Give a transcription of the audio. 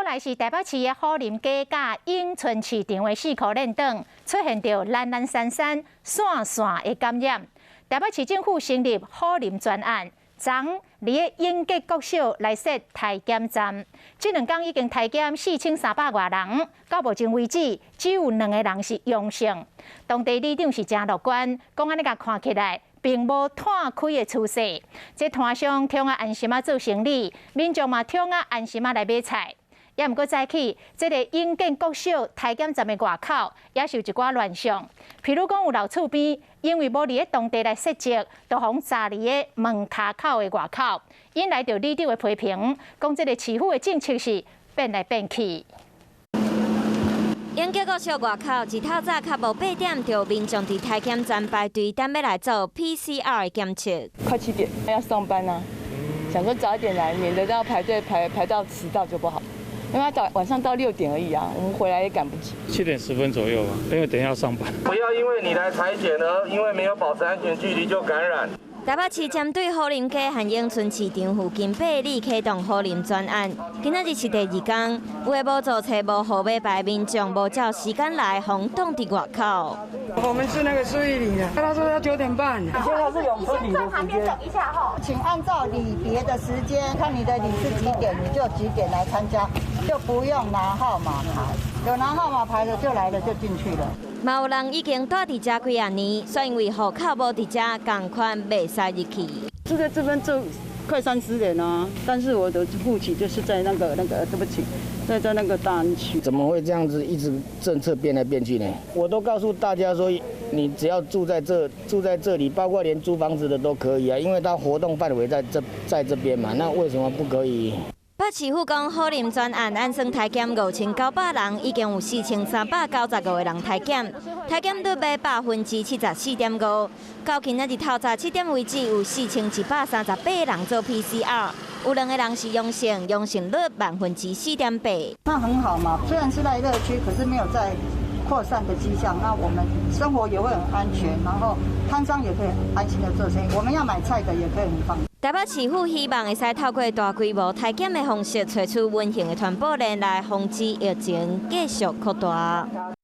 閣來是台北市的虎林街佮永春市場的四箍鏈轉出現著零零散散、線線的感染。台北市政府成立虎林專案，昨佇咧永吉國小來設篩檢站，這兩工已經篩檢4300外人，到目前為止只有兩个人是陽性。當地里長是誠樂觀，講按呢共看起來，並無湠開的趨勢。這攤商創啊安心仔做生理，民眾嘛創啊安心仔來買菜。也毋過早起，這个永建國小篩檢站的外口也是有一寡亂象，譬如講有老厝邊因為無佇咧當地來設籍，就予人閘佇咧門跤口的外口，引來著里長的批評，講這个市府的政策是變來變去。永吉國小外口一透早較無8點，就有民眾佇篩檢站排隊等欲來做 PCR 檢測。快7點要上班啊，想說早一點來，免得到排隊排到遲到就不好。因為到晚上到6點而已啊，我們回來也趕不及。7點10分左右吧，因為等一下要上班。不要因為你來採檢而因為沒有保持安全距離就感染。台北市針對虎林街和永春市場附近8里啟動虎林專案，今仔日是第二工，有的無做冊無號碼牌民眾無照時間來，予人擋佇外口。我們是那個市里的，他說要9點半。現在是永春里的時間。等一下哈，請按照里別的時間，看你的里是幾點，你就幾點來參加，就不用拿號碼牌。有拿號碼牌的就來了就進去了。嘛有人已經蹛佇遮幾仔年，煞因為戶口無佇遮，仝款袂使入去。住在這邊住快30年了，但是我的戶籍就是在那個，對不起，在那個大安區。怎麼會這樣子一直政策變來變去呢？我都告訴大家說，你只要住在這裡，包括連租房子的都可以啊，因為它活動範圍在這邊嘛，那為什麼不可以？北市府講，虎林專案按算篩檢5900人，已經有4395個人篩檢，篩檢率欲74.五%。到今仔日透早7點為止，有4138人做 PCR，有兩個人是陽性，陽性率4.8%。那很好嘛，雖然是在熱區，可是沒有在擴散的跡象，那我們生活也會很安全，然後攤商也可以安心的做生意，我們要買菜的也可以很放心。台北市府希望會使透過大規模篩檢的方式，揣出隱形的傳播鏈來防止疫情繼續擴大。